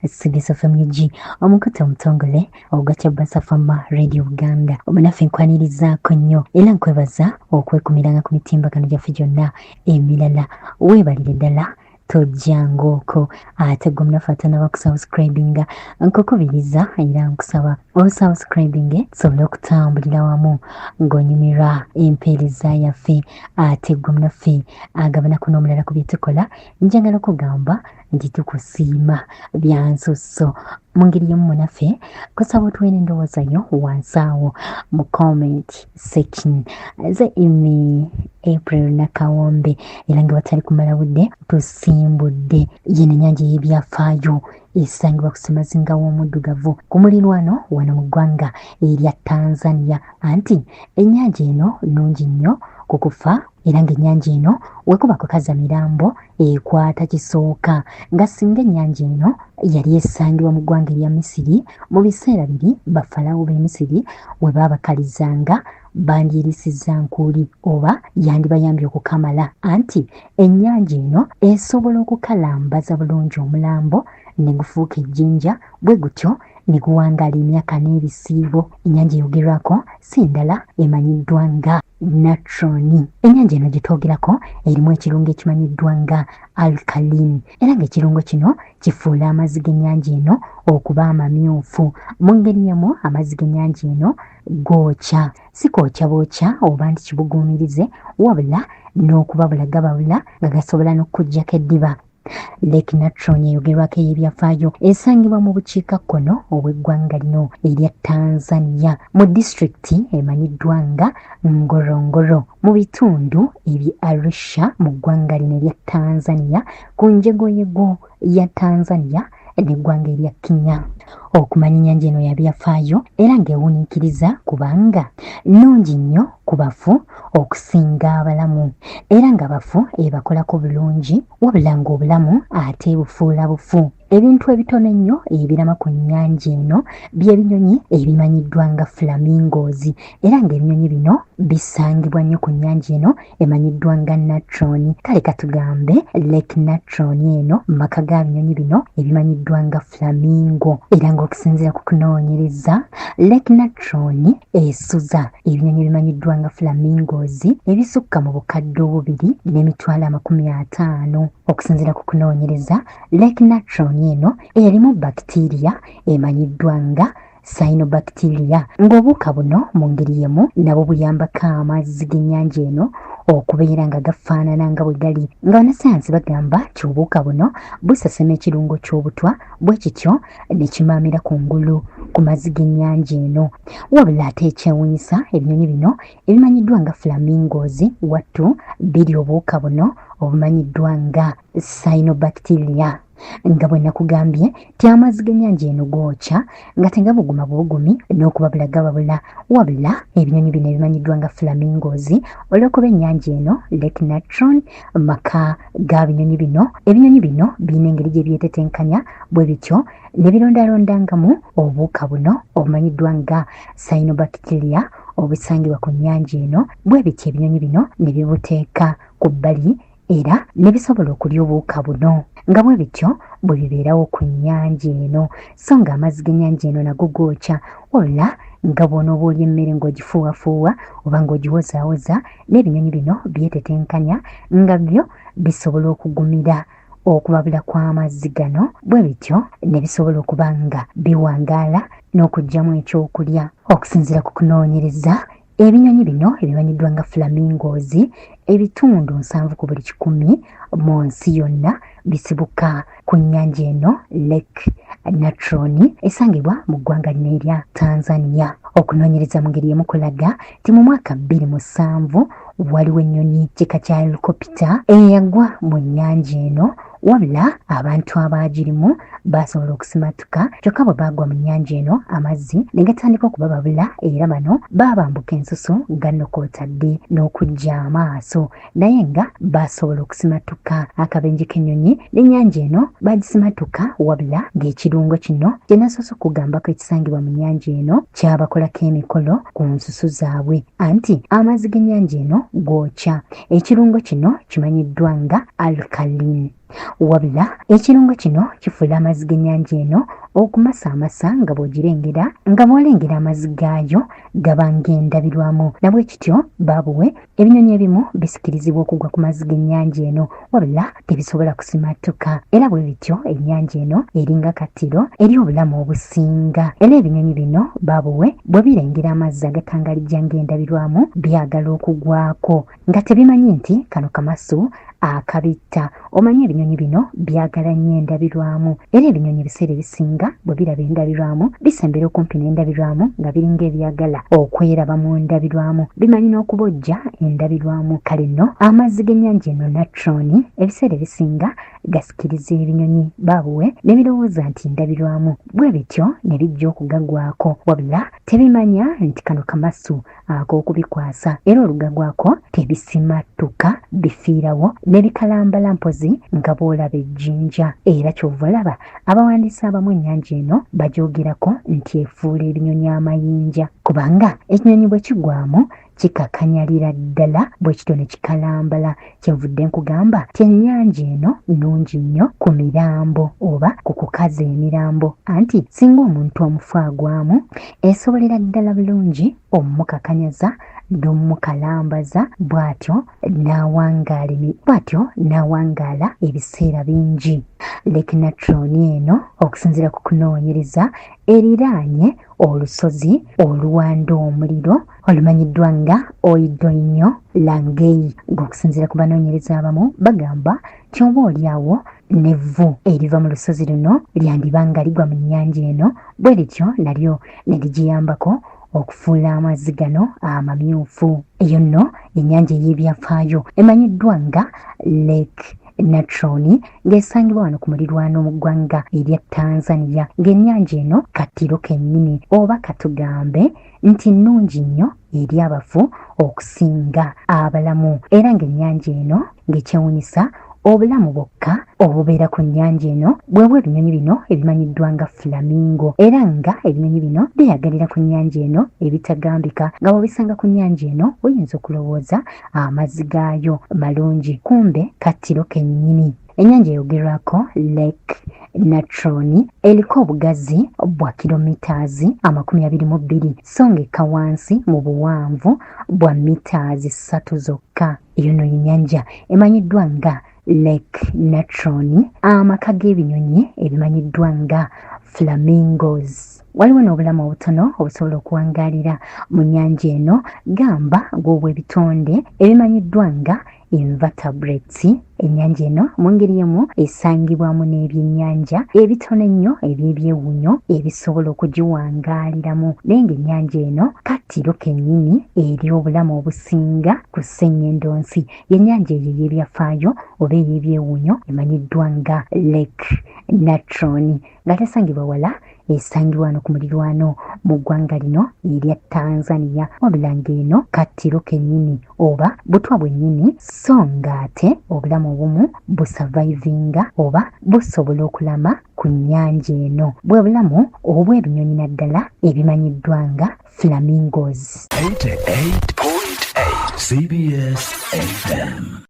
CBS FM UG, omukutu omutongole ogwa Kyabasa Fama Radio Uganda. Omunaffe nkwanirizaako nnyo era nkwebaza okwekumiranga ku mitimbagano gyaffe gyonna emirala. Weebalire ddala tojjanga okwo. Ate gwe omunafu atanaba kusubscribinga, nkukubiriza era nkusaba osubscribinge tusobole okutambulira wamu ng'onyumirwa empeereza yaffe. Ate gwe omunaffe agabanako n'omulala ku bye tukola, njagala okugamba nti tukusiima byansusso. Mu ngeri y'omu munaffe kusaba otuweera endowooza yo wansi awo mu comment section. Ze imi April Nakawombe, era nga batali kumala budde tusimbudde yino ennyanja ey'ebyafaayo esangibwa ku ssemazinga w'omuddugavu ku mulirwano wano mu ggwanga erya Tanzania. Anti ennyanja eno nnungi nnyo ku kufa, era ng'ennyanja eno wekuba kukaza mirambo ekwata kisooka, nga singa ennyanja eno yali esangibwa mu ggwanga erya Misiri mu biseera biri bafalawo b'e Misiri we baabakalizanga, bandyerisizza nkuuli oba yandibayambye okukamala. Anti ennyanja eno esobola okukalambaza bulungi omulambo ne gufuuka ejjinja, bwe gutyo ne guwangaala emyaka n'ebisiibo. Ennyanja eyogerwako si ndala, emanyiddwa nga Natron. Ennyanja eno gye twogerako erimu ekirungo ekimanyiddwa nga alkaline, era ng'ekirungo kino kifuula amazzi g'ennyanja eno okuba amamyufu. Mu ngeri emu amazzi g'ennyanja eno gookya, si kwokya bwokya oba nti kibuguumirize, wabula n'okubabula gababula nga gasobola n'okukuggyako eddiba. Lake Natron eyogerwako ey'ebyafaayo esangibwa mu bukiikakkono obw'eggwanga lino erya Tanzania mu disitulikiti emanyiddwa nga Ngorongoro mu bitundu eby'e Arusha mu ggwanga lino erya Tanzania ku njegoyego ya Tanzania n'eggwanga erya Kenya. Okumanya ennyanja eno ya byafaayo era ng'ewuniikiriza kubanga nnungi nnyo ku bafu okusinga abalamu, era nga bafu ebakolako bulungi wabula ng'obulamu ate ebufuula bufu. Ebintu ebitono ennyo ebirama ku nnyanja eno by'ebinyonyi ebimanyiddwa nga flamingos, era ng'ebinyonyi bino bisangibwa nnyo ku nnyanja eno emanyiddwa nga Natron. Kale katugambe Lake Natron eno maka ga binyonyi bino ebimanyiddwa nga flamingo, era ng'okusinziira ku kunoonyereza, Lake Natron esuza ebinyonyi ebimanyiddwa nga flamingos ebisukka mu 2,250,000. Okusinziira ku kunoonyereza, Lake Natron eno erimu bacteria emanyiddwa nga cyanobacteria, ng'obuwuka buno mu ngeri y'emu nabwo buyambako amazzi g'ennyanja eno okubeera nga gafaanana nga bwe gali, nga bannasayansi bagamba nti obuwuka buno busasema ekirungo ky'obutwa bwe kityo ne kimaamira ku ngulu ku mazzi g'ennyanja eno. Wabula ate ekyewuunyisa, ebinyonyi bino ebimanyiddwa nga flamingos wattu birya obuwuka buno obumanyiddwa nga cyanobacteria. Nga bwe nakugambye nti amazzi g'ennyanja eno gookya nga tegabuguma bubugumi n'okubabula gababula, wabula ebinyonyi bino ebimanyiddwa nga flamingos, olw'okuba ennyanja eno Lake Natron maka ga binyonyi bino, ebinyonyi bino birina engeri gye byetetenkanya bwe bityo ne birondalondangamu obuwuka buno obumanyiddwa nga cyanobacteria obusangibwa ku nnyanja eno, bwe bityo ebinyonyi bino ne bibuteeka ku bbali era ne bisobola okulya obuwuka buno, nga bwe bityo bwe bibeerawo ku nnyanja eno. So ng'amazzi g'ennyanja eno nago gookya, wabula nga bw'onooba olya emmere ng'ogifuuwafuuwa oba ng'ogiwozaawoza, n'ebinyonyi bino byetetenkanya nga byo bisobola okugumira okubabula kw'amazzi gano, bwe bityo ne bisobola okuba nga biwangaala n'okuggyamu ekyokulya. Okusinziira ku kunoonyereza, ebinyonyi bino ebimanyiddwa nga flamingos, ebitundu 70 ku buli kikumi mu nsi yonna bisibuka ku nnyanja eno Lake Natron esangibwa mu ggwanga lino erya Tanzania. Okunoonyereza mu ngeri emu kulaga nti mu mwaka 2007 waliwo ennyonyi kika kya helicopter eyagwa mu nnyanja eno, wabula abantu abaagirimu baasobola okusimatuka, kyokka bwe baagwa mu nnyanja eno amazzi ne gatandika okubababula, era bano baabambuka ensusu nga nno kw'otadde n'okuggya amaaso, naye nga baasobola okusimatuka akabenje k'ennyonyi n'ennyanja eno baagisimatuka, wabula ng'ekirungo kino kye nasoose okukugambako ekisangibwa mu nnyanja eno kyabakolako emikolo ku nsusu zaabwe, anti amazzi g'ennyanja eno gookya. Ekirungo kino kimanyiddwa nga alkaline. Wabula ekirungo kino kifuula amazzi g'ennyanja eno okumasaamasa nga bw'ogirengera nga bw'olengera amazzi gaayo gaba ng'endabirwamu. Na bwe kityo baabuwe ebinyonyi ebimu bisikirizibwa okugwa ku mazzi g'ennyanja eno wabula tebisobola kusimattuka. Era bwe bityo ennyanja eno eringa kattiro eri obulamu obusinga. Era ebinyonyi bino baabuwe bwe birengera amazzi agatangalijja ng'endabirwamu byagala okugwako. Nga tebimanyi nti kano kamasu akabitta. Omanyi ebinyonyi bino byagala nnyo endabirwamu, era ebinyonyi ebiseera ebisinga bwe biraba endabirwamu bisembera okumpi n'endabirwamu nga biringa ebyagala okweraba mu ndabirwamu. Bimanyi n'okubojja endabirwamu. Kale nno amazzi g'ennyanja eno Natron ebiseera ebisinga gasikiriza ebinyonyi baabuwe ne birowooza nti ndabirwamu, bwe bityo ne bijja okugagwako, wabula tebimanya nti kano kamasu ak'okubikwasa era olugagwako tebisimattuka bifiirawo ne bikalambala mpozi nga bw'olaba ejjinja. Era ky'ova olaba abawandiisi abamu ennyanja eno bagyogerako nti efuula ebinyonyi amayinja kubanga ekinyonyi bwe kigwamu kikakanyalira ddala bwe kityo ne kikalambala. Kyenvudde nkugamba nti ennyanja eno nnungi nnyo ku mirambo oba ku kukaza emirambo anti singa omuntu omufu agwamu esobolera ddala bulungi omukakanyaza n'omukalambaza bw'atyo n'awangaala bw'atyo n'awangaala ebiseera bingi. Lake Natron eno okusinziira ku kunoonyereza eriraanye olusozi oluwanda omuliro olumanyiddwa nga Oidoinyo Langei ng'okusinziira ku banoonyereza abamu bagamba nti oba olyawo n'evvu eriva mu lusozi luno lyandiba nga ligwa mu nnyanja eno bwe lityo nalyo ne ligiyambako okufuula amazzi gano amamyufu. Eyo nno ennyanja ey'ebyafaayo emanyiddwa nga Lake Natron ng'esangibwa wano ku mulirwano mu ggwanga erya Tanzania ng'ennyanja eno kattiro kennyini oba katugambe nti nnungi nnyo eri abafu okusinga abalamu era ng'ennyanja eno ng'ekyewunyisa obulamu bwokka obubeera ku nnyanja eno bwebwa ebinyonyi bino ebimanyiddwa nga flamingo era nga ebinyonyi bino byeyagalira ku nnyanja eno ebitagambika nga bw'obisanga ku nnyanja eno oyinza okulowooza amazzi gaayo malungi kumbe kattiro kennyini. Ennyanja eyogerwako Lake Natron eriko obugazi bwa kilomitaazi 22 so ng'ekka wansi mu buwanvu bwa mitaazi 3 zokka. Eyo nno y'ennyanja emanyiddwa nga Lake Natron, amaka g'ebinyonyi ebimanyiddwa nga flamingos. Waliwo n'obulamu obutono obusobola okuwangaalira mu nnyanja eno gamba ng'obw'ebitonde ebimanyiddwa nga invertebrates. Ennyanja eno mu ngeri emu esangibwamu n'ebyennyanja ebitono ennyo eby'ebyewuunyo ebisobola okugiwangaaliramu naye ng'ennyanja eno kattiro kennyini eri obulamu obusinga ku ssennyendo nsi. Y'ennyanja eyo ey'ebyafaayo oba ey'ebyewuunyo emanyiddwa nga Lake Natron nga tesangibwa wala esangibwa wano ku mulirwano mu ggwanga lino erya Tanzania wabula ng'eno kattiro kennyini oba butwa bwennyini so ng'ate obulamu obumu busavaivinga oba busobola okulama ku nnyanja eno bwe bulamu obw'ebinyonyi naddala ebimanyiddwa nga flamingos. 88.8 CBS FM.